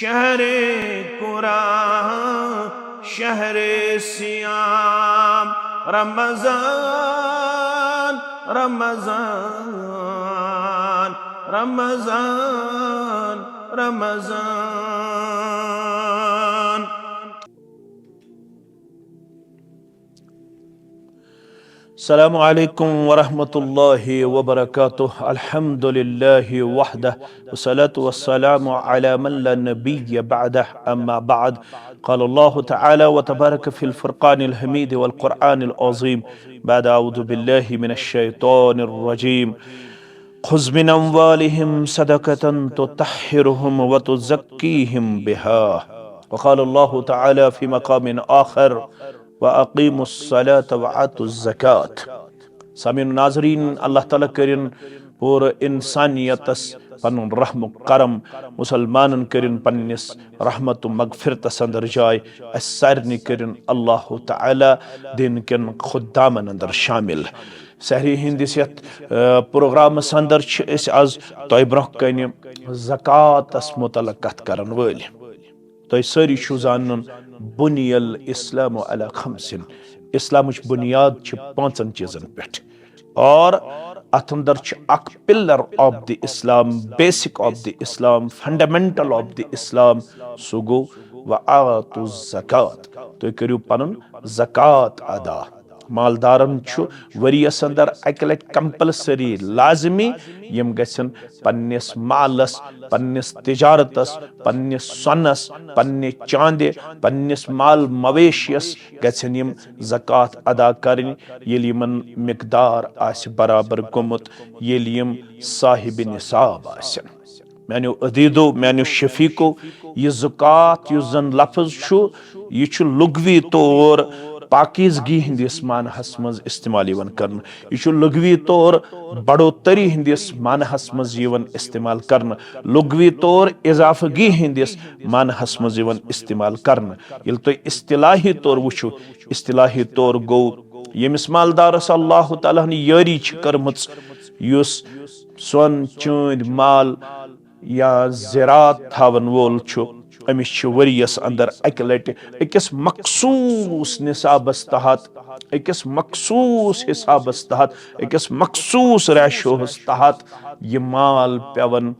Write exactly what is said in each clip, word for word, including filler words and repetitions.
شهر قرآن، شهر صيام، رمضان، رمضان، رمضان، رمضان. السلام عليكم ورحمة الله وبركاته. الحمد لله وحده، والصلاة والسلام على من لا نبي بعده، أما بعد. قال الله تعالى وتبارك في الفرقان الحميد والقرآن العظيم بعد أعوذ بالله من الشيطان الرجيم. خذ من أموالهم صدقة تطهرهم وتزكيهم بها. وقال الله تعالى في مقام آخر، وأقيموا الصلاة وآتوا الزكاة. سامعین ناظرین، اللہ تعالیٰ کٔرِن پوٗرٕ انسانیتس پنُن رحم و کرم، مسلمانن کٔرِن پننِس رحمت و مغفرتس اندر جاے، اسہِ سارنٕے کٔرِن اللہ تعالیٰ دین کٮ۪ن خدامن اندر شامل۔ سحری ہٕنٛدِس یتھ، آ، پروگرامس اندر چھِ أسۍ از تۄہہِ برونٛہہ کنہِ زکوٰتس متعلق کتھ کرن وٲلۍ۔ تۄہہِ سٲری چھِو زانان، بُنِیَ الاسلام علی خمسن۔ اسلامٕچ بُنیاد چھِ پانٛژن چیٖزن پٮ۪ٹھ۔ اور اتھ اندر چھُ اکھ pillar of the Islam، basic of the Islam، fundamental of the Islam، سُہ گوٚو وآتوا الزکوٰۃ، تُہۍ کٔرِو پنُن زکوٰۃ ادا۔ مالدارن چھُ ؤریَس اندر اکہِ لٹہِ compulsory، لازمی، یِم گژھن پننِس مالس، پننِس تجارتس، پننِس سۄنس، پننہِ چاندِ، پننِس مال مویشیس گژھن یِم زکوٰۃ ادا کرٕنۍ، ییٚلہِ یِمن مقدار آسہِ برابر گوٚمُت، ییٚلہِ یِم صاحب نصاب آسن۔ میانیو عزیزو، میانیو شفیقو، یہِ زکوٰۃ یُس زن لفظ چھُ، یہِ چھُ لغوی طور پاکیزگی ہٕنٛدِس معنہس منٛز استعمال یِوان کرنہٕ۔ یہِ چھُ لغوی طور بڑوتری ہٕنٛدِس معنہس منٛز یِوان استعمال کرنہٕ، لغوی طور اضافگی ہٕنٛدِس معنہس منٛز یِوان استعمال کرنہٕ۔ ییٚلہِ تُہۍ اصطلاحی طور وٕچھِو، اصطلاحی طور گوٚو ییٚمِس مالدارس اللہ تعالیٰ ہن یٲری چھِ کٔرمٕژ، یُس سۄن، چٲندۍ، مال یا زراعت تھاون وول چھُ، أمِس چھِ ؤریَس اندر اکہِ لٹہِ أکِس مخصوٗص نصابس تحت، أکِس مخصوٗص حسابس تحت، أکِس مخصوٗص ریشوہس تحت یہِ مال پٮ۪وان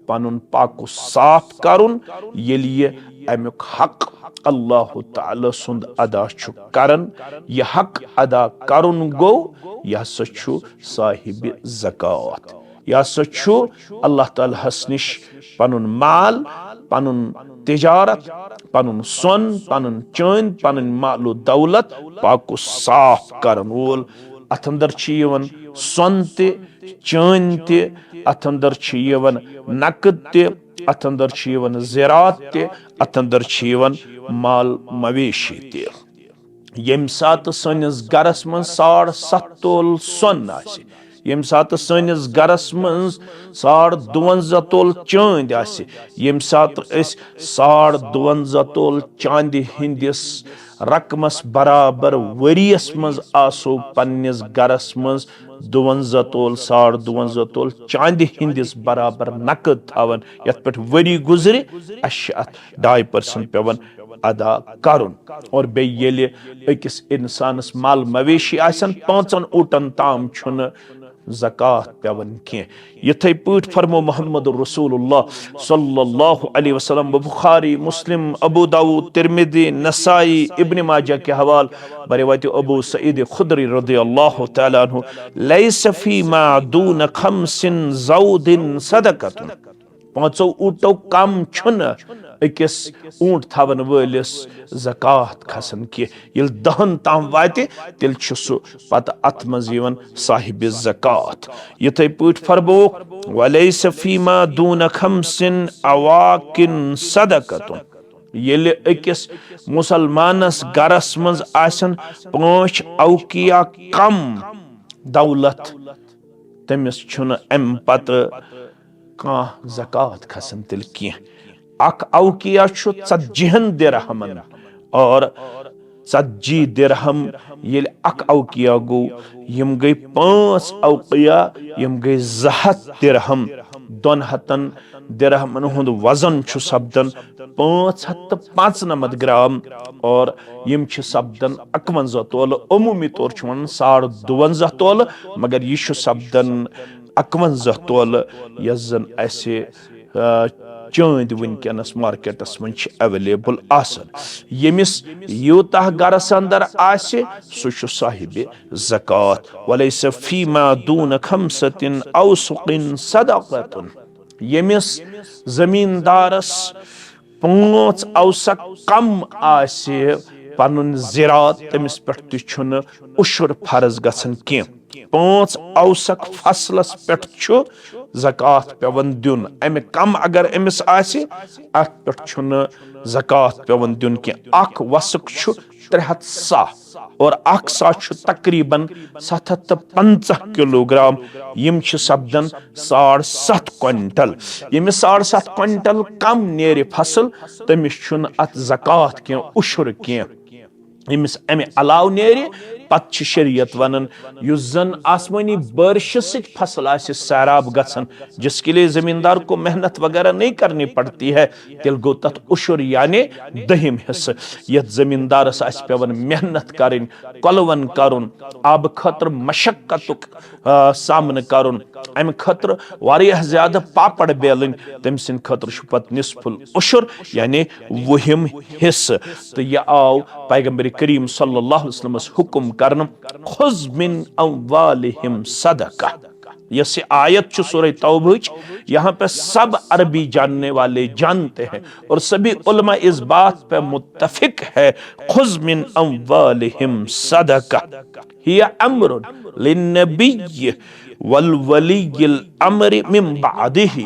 پنُن پاکُ صاف کرُن۔ ییٚلہِ یہِ امیُک حق اللہ تعالیٰ سُنٛد ادا چھُ کران، یہِ حق ادا کرُن گوٚو، یہِ ہسا چھُ صاحب زکوٰۃ۔ یہِ ہسا چھُ اللہ تعالیٰ ہس نِش پنُن مال، پنُن تجارت، پنُن سۄن، پنُن چٲنۍ، پنٕنۍ مال و دولت پاکُ صاف کرن وول۔ اتھ اندر چھِ یِوان سۄن تہِ، چٲنۍ تہِ، اتھ اندر چھِ یِوان نقد تہِ، اتھ اندر چھِ یِوان زراعت تہِ، اتھ اندر چھِ یِوان مال مویشی تہِ۔ ییٚمہِ ساتہٕ سٲنِس گرس منٛز ساڑ ستھ تول سۄن آسہِ، ییٚمہِ ساتہٕ سٲنِس گرس منٛز ساڑ دُوَنزاہ تول چٲندۍ آسہِ، ییٚمہِ ساتہٕ أسۍ ساڑ دُوَنزاہ تول چاندِ ہٕنٛدِس رقمس برابر ؤریَس منٛز آسو پننِس گرس منٛز دُوَنزاہ تول، ساڑ دُوَنزاہ تول چاندِ ہٕنٛدِس برابر نقد تھاوان، یتھ پٮ۪ٹھ ؤری گُزرِ، اسہِ چھِ اتھ ڈاے percent پٮ۪وان ادا کرُن۔ اور بیٚیہِ ییٚلہِ أکِس انسانس مال مویشی آسن، پانٛژن اوٗٹن تام چھُنہٕ زکوٰۃ پٮ۪وان کینٛہہ۔ یِتھے پٲٹھۍ فرمو محمد رسول اللہ صلی اللہ علیہ وسلم، بخاری، مسلم، ابو داؤد، ترمذی، نسائی، ابن ماجہ کے حوالہ، بروایت ابو سعید خدری رضی اللہ تعالیٰ عنہ، "لیس فیما دون خمس زود صدقۃ"۔ پانٛژو اوٗٹو کم چھُنہٕ أکِس اوٗنٹ تھاون وٲلِس زکوٰۃ کھسان کینٛہہ۔ ییٚلہِ دَہن تام واتہِ، تیٚلہِ چھُ سُہ پتہٕ اتھ منٛز یِوان صاحب زکوٰۃ۔ یِتھے پٲٹھۍ فرمووُکھ، "ولیس فیما دون خمس عواق صدقۃ"۔ ییٚلہِ أکِس مسلمانس گرس منٛز آسن پانٛژھ اوقیہ کم دولت، تٔمِس چھُنہٕ امہِ پتہٕ کانٛہہ زکوٰۃ کھسان تیٚلہِ کینٛہہ۔ اکھ اوقیہ چھُ ژتجیہن درہمن، اور ژتجی درہم ییٚلہِ اکھ اوقیہ گوٚو، یِم گٔے پانٛژھ اوقیہ، یِم گٔے زٕ ہتھ درہم۔ دۄن ہتن درہمن ہُنٛد وزن چھُ سپدان پانٛژھ ہتھ تہٕ پانٛژنمتھ گرام، اور یِم چھِ سپدان اکونزہ تولہٕ۔ عموٗمی طور چھُ وَنان ساڑ دُونزہ تولہٕ، مگر یہِ چھُ سپدان اکونزہ تولہٕ، یۄس زن اسہِ، آ، چٲندۍ وٕنکیٚنس مارکیٹس منٛز چھِ ایویلیبل آسان۔ ییٚمِس یوٗتاہ گرس اندر آسہِ، سُہ چھُ صاحبِ زکوٰۃ۔ ولیس فیما دون خمسة اوسق صدقۃ۔ ییٚمِس زمیٖندارس پانٛژھ اوسق کم آسہِ پنُن زِراعت، تٔمِس پٮ۪ٹھ تہِ چھُنہٕ عشر فرض گژھان کینٛہہ۔ پانٛژھ اوسق فصلس پٮ۪ٹھ چھُ زکوٰۃ پٮ۪وان دیُن۔ امہِ کم اگر أمِس آسہِ، اتھ پٮ۪ٹھ چھُنہٕ زکوٰۃ پٮ۪وان دیُن کینٛہہ۔ اکھ وسق چھُ ترٛےٚ ہتھ صاع، اور اکھ صاع چھُ تقریباً ستھ ہتھ تہٕ پنٛژاہ کلوگرام۔ یِم چھِ سپدان ساڑ ستھ کوینٹل۔ ییٚمِس ساڑ ستھ کوینٹل کم نیرِ فصل، تٔمِس چھُنہٕ اتھ زکوٰۃ کینٛہہ، عشر کینٛہہ۔ ییٚمِس امہِ علاوٕ نیرِ، پتہٕ چھِ شریعت ونان، یُس زن آسمٲنی بٲرشہِ سۭتۍ فصل آسہِ سیراب گژھان، جس کے لیے زمیندار کو محنت وغیرہ نہیں کرنی پڑتی ہے، تیٚلہِ گوٚو تتھ عشر، یعنی دٔہِم حصہٕ۔ یتھ زمیندارس آسہِ پٮ۪وان محنت کرٕنۍ، کۄلون کرُن، آبہٕ خٲطرٕ مشقتُک، آ، سامنہٕ کرُن، امہِ خٲطرٕ واریاہ زیادٕ پاپڑ بیلٕنۍ، تٔمۍ سٕنٛدِ خٲطرٕ چھُ پتہٕ نصف العشر، یعنی وُہِم حصہٕ۔ تہٕ یہِ آو پیغمبر کریم صلی اللہ علیہ وسلمس حکم کرنہٕ، "خذ من اموالہم صدقہ"۔ یۄس یہِ آیت چھِ سورہ توبہٕچ، یہاں پہ سب عربی جاننے والے جانتے ہیں اور سبھی علماء اس بات پہ متفق ہے، "خذ من اموالہم صدقہ، ہی امر للنبی والولی الامر من بعدہ"۔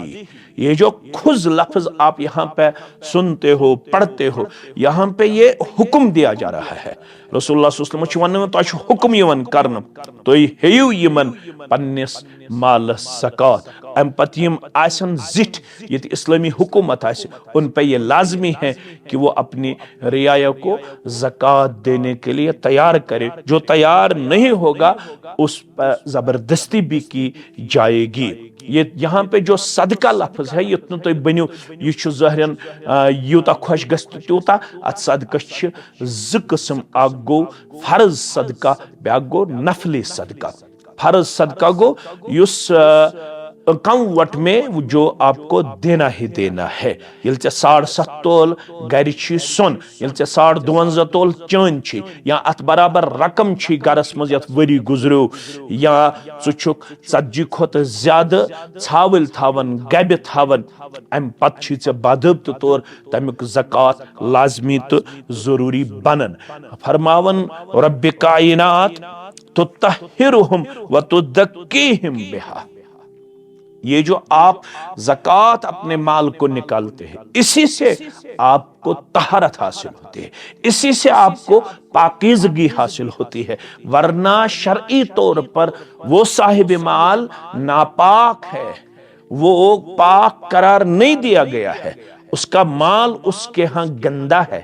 یہ جو "خذ" لفظ آپ یہاں پہ سنتے ہو، پڑھتے ہو، یہاں پہ یہ حکم دیا جا رہا ہے۔ رسول اللہ صلی اللہ علیہ وسلم چھُ ونان، تۄہہِ چھُ حکم یِوان کرنہٕ، تُہۍ ہیٚیِو یِمن پننِس مالس زکوٰۃ۔ امہِ پتہٕ یِم آسن زِٹھۍ، ییٚتہِ اسلامی حکومت آسہِ، ان پہ یہ لازمی ہے کہ وہ اپنی رعایا کو زکوٰۃ دینے کے لیے تیار کرے۔ جو تیار نہیں ہوگا، اس پر زبردستی بھی کی جائے گی۔ یہ یہاں پہ جو صدقہ لفظ ہے، یُتھ نہٕ تُہۍ بٔنِو، یہِ چھُ ظٲہرن، آ، یوٗتاہ خۄش گژھِ تہٕ تیوٗتاہ۔ اتھ صدقس چھِ زٕ قٕسم، اکھ گوٚو فرض صدقہ، بیٛاکھ گوٚو نفلی صدقہ۔ فرض صدقہ گوٚو یُس، آ، کم وٹ میں جو آپ کو دینا ہی دینا ہے۔ ییٚلہِ ژےٚ ساڑ ستھ تول گرِ چھی سۄن، ییٚلہِ ژےٚ ساڑ دُونزہ تول چٲنۍ چھی، یا اتھ برابر رقم چھی گرس منٛز یتھ ؤری گُزریو، یا ژٕ چھُکھ ژتجی کھۄتہٕ زیادٕ ژھاوٕلۍ تھاوان، گبہِ تھاوان، امہِ پتہٕ چھی ژےٚ باضٲبطہٕ طور تمیُک زکوٰۃ لازمی تہٕ ضروری بنان۔ فرماوان رب کائنات، "تطہرہم و تزکیہم بہا"۔ یہ جو آپ زکوٰۃ اپنے مال کو نکالتے ہیں، اسی سے آپ کو طہارت حاصل ہوتی ہے، اسی سے آپ کو پاکیزگی حاصل ہوتی ہے، ورنہ شرعی طور پر وہ صاحب مال ناپاک ہے، وہ پاک قرار نہیں دیا گیا ہے، اس کا مال اس کے ہاں گندا ہے۔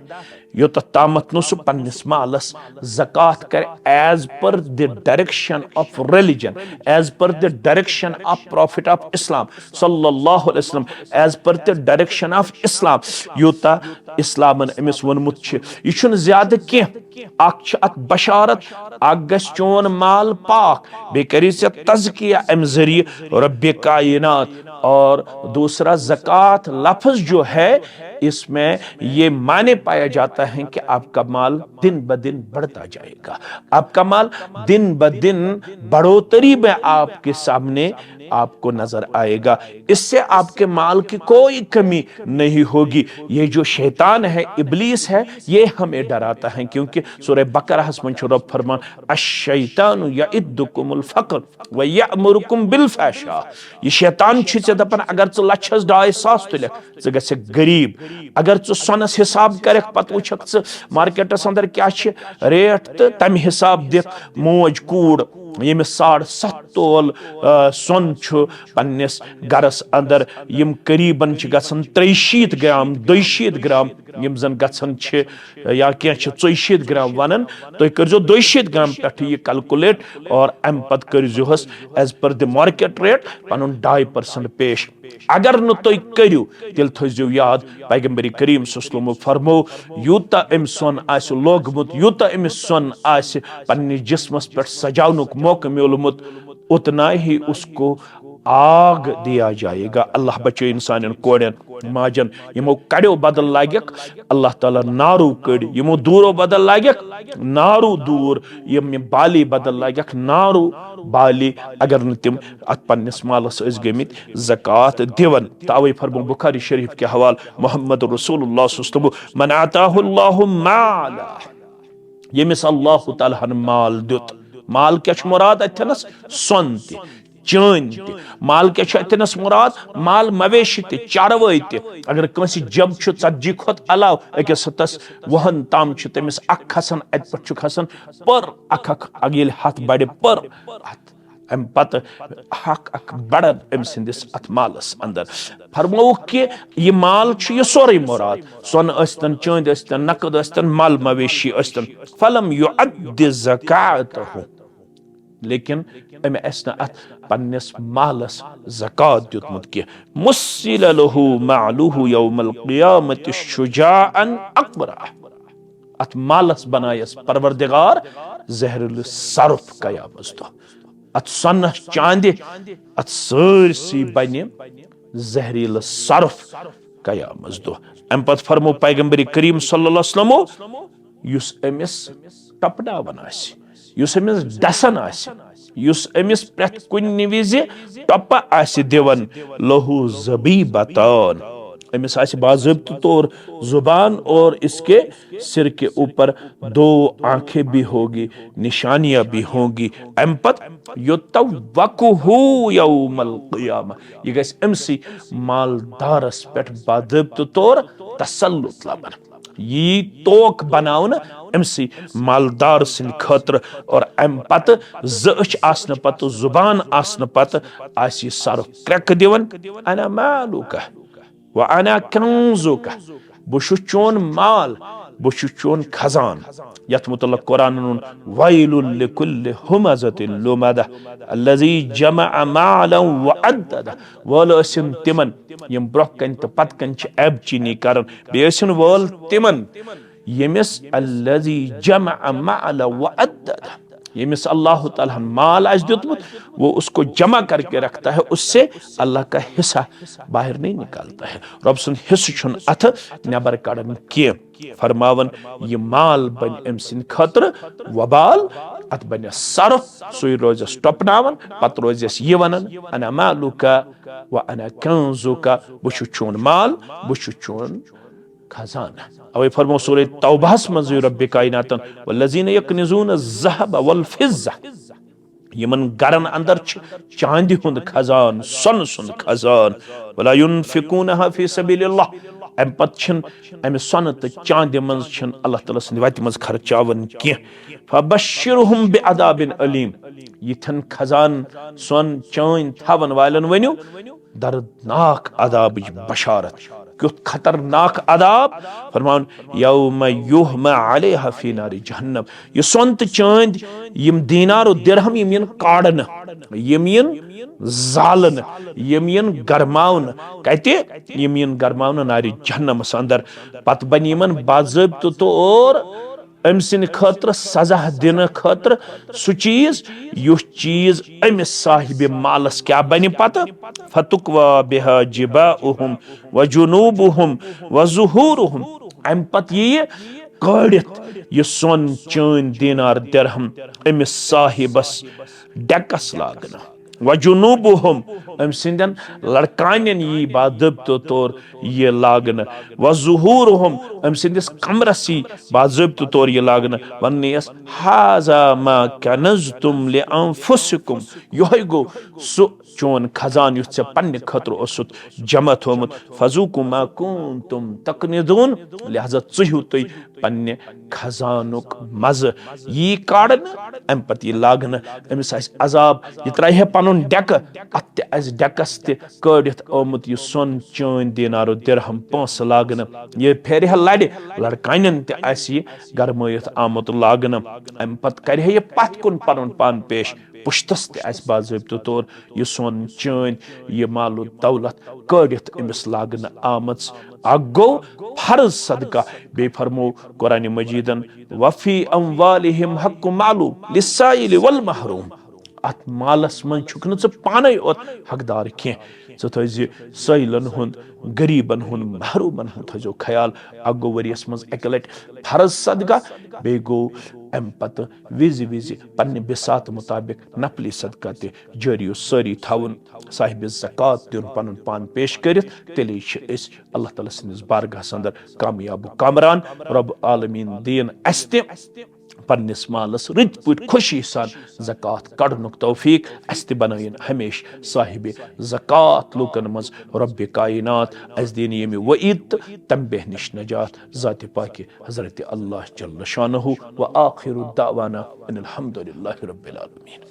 یوتتھ تامتھ نہٕ سُہ پننِس مالس زکوٰۃ کرِ as per the direction of religion, as per the direction of Prophet of Islam صلی اللہ علیہ وسلم، as per the direction of Islam، یوٗتاہ اسلامن أمِس ووٚنمُت چھُ۔ یہِ چھُنہٕ زیادٕ کینٛہہ۔ اکھ چھِ اتھ بشارت، اکھ گژھِ چون مال پاک، بیٚیہِ کری ژےٚ تزکیہ امہِ ذٔریعہٕ رب کائنات۔ اور دوسرا، زکوٰۃ لفظ جو ہے، اس میں یہ معنی پایا جاتا ہے کہ آپ کا مال دن بدن بڑھتا جائے گا، آپ کا مال دن بدن بڑھوتری میں آپ کے سامنے آپ کو نظر آئے گا۔ اس سے آپ کے مال کی کوئی کمی نہیں ہوگی۔ یہ جو شیطان ہے، ابلیس ہے، یہ ہمیں ڈراتا ہے، کیونکہ سورہ بقرہ ہس منٛز چھُ رب فرمان، "الشیطان یعدکم الفقر و یأمرکم بالفحشاء"۔ یہ شیطان چھُ ژےٚ دپان، اگر ژٕ لچھس ڈاے ساس تُلکھ، ژٕ گژھکھ غریب۔ اگر ژٕ سۄنس حساب کرکھ، پتہٕ وٕچھکھ ژٕ مارکیٹس اندر کیٛاہ چھِ ریٹ، تہٕ تمہِ حساب دِکھ موج کوٗر، ییٚمِس ساڑ ستھ تول، آ، سۄن چھُ پننِس گرس اندر، یِم قریباً چھِ گژھان ترٛیہِ شیٖتھ گرام، دۄیہِ شیٖتھ گرام، یِم زن گژھان چھِ یا کینٛہہ چھِ ژۄیہِ شیٖتھ گرام ونان، تُہۍ کٔرزیو دۄیہِ شیٖتھ گرام پٮ۪ٹھٕ یہِ کیلکولیٹ اور امہِ پتہٕ کٔرزیوہس as per the market rate پنُن ڈاے پرسنٹ پیش۔ اگر نہٕ تُہۍ کٔرِو، تیٚلہِ تھٲیزیو یاد، پیغمبر کریم صلی اللہ علیہ وسلم فرمو، یوٗتاہ أمۍ سۄن آسہِ لوگمُت، یوٗتاہ أمِس سۄن آسہِ پننِس جسمس پٮ۪ٹھ سجاونُک موقعہٕ میوٗلمُت، اتنا ہی اس کو آگ دیا جائے گا۔ اللہ بچٲیِن سانٮ۪ن کورٮ۪ن ماجن، یِمو کڑیو بدل لاگکھ، اللہ تعالیٰ نارو کٔڑۍ، یِمو دوٗرو بدل لاگکھ، نارو دوٗر، یِم یِم بالی بدل لاگکھ، نارو بالی، اگر نہٕ تِم اتھ پننِس مالس ٲسۍ گٔمٕتۍ زکوٰۃ دِوان۔ تہٕ اوے فرمو بخاری شریف کہِ حوالہٕ محمد رسول اللہ صلی اللہ علیہ وسلم، من آتاہ اللہ مالا، ییٚمِس اللہ تعالیٰ ہن مال دیُت۔ مال کیٛاہ چھُ مراد اتھٮ۪نس؟ سۄن تہِ، چٲنۍ تہِ۔ مال کیٛاہ چھُ اتھٮ۪نس مراد؟ مال مویشی تہِ، چاروٲے تہِ۔ اگر کٲنٛسہِ جب چھُ ژتجی کھۄتہٕ علاوٕ، أکِس ہتس وُہن تام چھُ تٔمِس اکھ کھسان، اتہِ پٮ۪ٹھ چھُ کھسان پٔر اکھ اکھ، اگر ییٚلہِ ہتھ بڑِ پٔر اتھ۔ امہِ پتہٕ حق اکھ بڑان أمۍ سٕنٛدِس اتھ مالس اندر۔ فرمووُکھ کہِ یہِ مال چھُ یہِ سورُے مراد، سۄنہٕ ٲسۍتن، چٲندۍ ٲسۍتن، نقد ٲسۍتن، مال مویشی ٲسۍتن۔ فلم یؤد زکاتہ، لیکن أمۍ آسہِ نہٕ اتھ پننِس مالس زکات دیُتمُت کینٛہہ۔ مثل لہ مالہ یوم القیامۃ شجاعا اقرع۔ اتھ مالس بنایس پروردگار زہریلہٕ سرپھ قیامس دۄہ۔ اتھ سۄنس، چاندِ، اتھ سٲرسٕے بنہِ زہریلہٕ سرپھ قیامس دۄہ۔ امہِ پتہٕ فرمو پیغمبر کریم صلی اللہ علیہ وسلمو، یُس أمِس ٹۄپناوان آسہِ، یُس أمِس ڈسان آسہِ، یُس أمِس پرٛٮ۪تھ کُنہِ وِزِ ٹۄپہٕ آسہِ دِوان، لہو زبیبتان، أمِس آسہِ باضٲبطہٕ طور زبان اور اس کے سر کے اوپر دو آنکھیں بھی ہوگی، نشانیاں بھی ہوں گی۔ امہِ پتہٕ یطوقہ یوم القیامہ، یہِ گژھِ أمسٕے مالدارس پٮ۪ٹھ باضٲبطہٕ طور تسلط لبن۔ یی توق بناونہٕ أمسٕے مالدار سٕنٛدِ خٲطرٕ، اور امہِ پتہٕ زٕ أچھ آسنہٕ پتہٕ، زبان آسنہٕ پتہٕ آسہِ یہِ سرپھ کرٛٮ۪کہٕ دِوان، انا مالک و انا کنزک، بہٕ چھُس چون مال، بہٕ چھُس چون خزان۔ یتھ متعلق قرآنن ووٚن، ویل لکل ہمزۃ لمزہ الذی جمع مالا وعددہ۔ وٲلۍ ٲسِن تِمن یِم برونٛہہ کنہِ تہٕ پتہٕ کنہِ چھِ عیب چینی کران، بیٚیہِ ٲسِن وٲلۍ تِمن ییٚمِس الذی جمع مالا وعددہ، ییٚمِس اللہ تعالیٰ ہن مال آسہِ دیُتمُت، وہ اس کو جمع کر کے رکھتا ہے، اس سے اللہ کا حصہ باہر نہیں نکالتا ہے۔ رۄب سُنٛد حصہٕ چھُنہٕ اتھٕ نٮ۪بر کڑان کینٛہہ۔ فرماوان، یہِ مال بنہِ أمۍ سٕنٛدِ خٲطرٕ وبال، اتھ بنہِ سرپھ، سُے روزٮ۪س ٹۄپناوان، پتہٕ روزٮ۪س یہِ ونان، انا مالک و انا کنزک، بہٕ چھُس چون مال، بہٕ چھُس چون خزانہ۔ اوے فرمو سورہ توبہس منٛز رب کائناتن، والذین یکنزون الذہب والفضہ، یِمن گرن اندر چھِ چاندِ ہُنٛد خزان، سۄنہٕ سُنٛد خزان، ولا ینفقونہا فی سبیل اللہ، امہِ پتہٕ چھِنہٕ امہِ سۄنہٕ تہٕ چاندِ منٛز چھِنہٕ اللہ تعالیٰ سٕنٛدِ وتہِ منٛز خرچاوان کینٛہہ۔ فبشرہم بعذاب الیم، یِتھٮ۪ن خزان، سۄن، چٲنۍ تھاون والٮ۪ن ؤنِو دردناک عذابٕچ بشارت۔ کیُتھ خطرناک عذاب؟ فرماوُن، یوم یحمی علیہا فی نار جہنم۔ یہِ سۄن تہٕ چٲندۍ، یِم دینار و درہم، یِم یِن کاڑنہٕ، یِم یِن زالنہٕ، یِم یِن گرماونہٕ۔ کتہِ؟ یِم یِن گرماونہٕ نارِ جہنمس اندر۔ پتہٕ بنہِ یِمن باضٲبطہٕ طور أمۍ سٕنٛدِ خٲطرٕ سزا دِنہٕ خٲطرٕ سُہ چیٖز، یُس چیٖز أمِس صاحبِ مالس کیٛاہ بنہِ پتہٕ؟ فتکوی بہا جباہہم و جنوبہم و ظہورہم۔ امہِ پتہٕ ییہِ کٲڑِتھ یہِ سۄن، چٲنۍ، دینار، درہم أمِس صاحبس ڈیکس لاگنہٕ۔ و جنوبہم، أمۍ سٕنٛدٮ۪ن لڑکانٮ۪ن یی باضٲبطہٕ طور یہِ لاگنہٕ۔ و ظہورہم، أمۍ سٕنٛدِس کمرس یی باضٲبطہٕ طور یہِ لاگنہٕ۔ وننہٕ یِیَس، ہذا ما کنزتم لانفسکم، یِہوٚے گوٚو سُہ چون خزانہٕ یُس ژےٚ پننہِ خٲطرٕ اوسُتھ جمع تھوٚومُت، فذوقوا ما کنتم تکنزون، لہذا ژٕہِو تُہۍ پننہِ خزانُک مزٕ۔ یی کڑنہٕ، امہِ پتہٕ یی لاگنہٕ، أمِس آسہِ عذاب، یہِ ترٛایہِ ہے پنُن ڈٮ۪کہٕ، اتھ تہِ آسہِ ڈٮ۪کس تہِ کٲڑِتھ آمُت یہِ سۄن، چٲنۍ، دینار و درہم، پونٛسہٕ لاگنہٕ۔ یہِ پھیرِ ہے لرِ، لڑکانٮ۪ن تہِ آسہِ یہِ گرمٲیِتھ آمُت لاگنہٕ۔ امہِ پتہٕ کرِ ہے یہِ پتھ کُن پنُن پان پیش، پُشتس تہِ آسہِ باضٲبطہٕ طور یہِ سۄن، چٲنۍ، یہِ مال و دولت کٲڑِتھ أمِس لاگنہٕ آمٕژ۔ اکھ گوٚو فرض صدقہ، بیٚیہِ فرموو قرآن مجیدن، وفی اموالہم حق معلوم للسائل والمحروم۔ اتھ مالس منٛز چھُکھ نہٕ ژٕ پانے یوت حقدار کینٛہہ، ژٕ تھٲوزِ سٲیلن ہُنٛد، غریبن ہُنٛد، محرومن ہُنٛد تھٲوزیو خیال۔ اکھ گوٚو ؤریس منٛز اکہِ لٹہِ فرض صدقہ، بیٚیہِ گوٚو امہِ پتہٕ وِزِ وِزِ پننہِ بساطہٕ مطابق نفلی صدقہ تہِ جٲری و سٲری تھاوُن، صاحب زکوٰۃ دیُن، پنُن پان پیش کٔرِتھ، تیٚلے چھِ أسۍ اللہ تعالیٰ سٕنٛدِس بارگاہس اندر کامیاب و کامران۔ رب العالمین دِیِن اسہِ تہِ پننِس مالس رٕتۍ پٲٹھۍ خوشی سان زکوٰۃ کڑنُک توفیق، اسہِ تہِ بنٲیِن ہمیشہٕ صاحب زکوٰۃ لوٗکن منٛز۔ رب کائنات اسہِ دِیِن ییٚمہِ وعید تہٕ تمہِ بہ نِش نجات ذات پاک حضرت اللہ جل شانہ۔ و آخر دعوانا ان الحمد للہ رب العالمین۔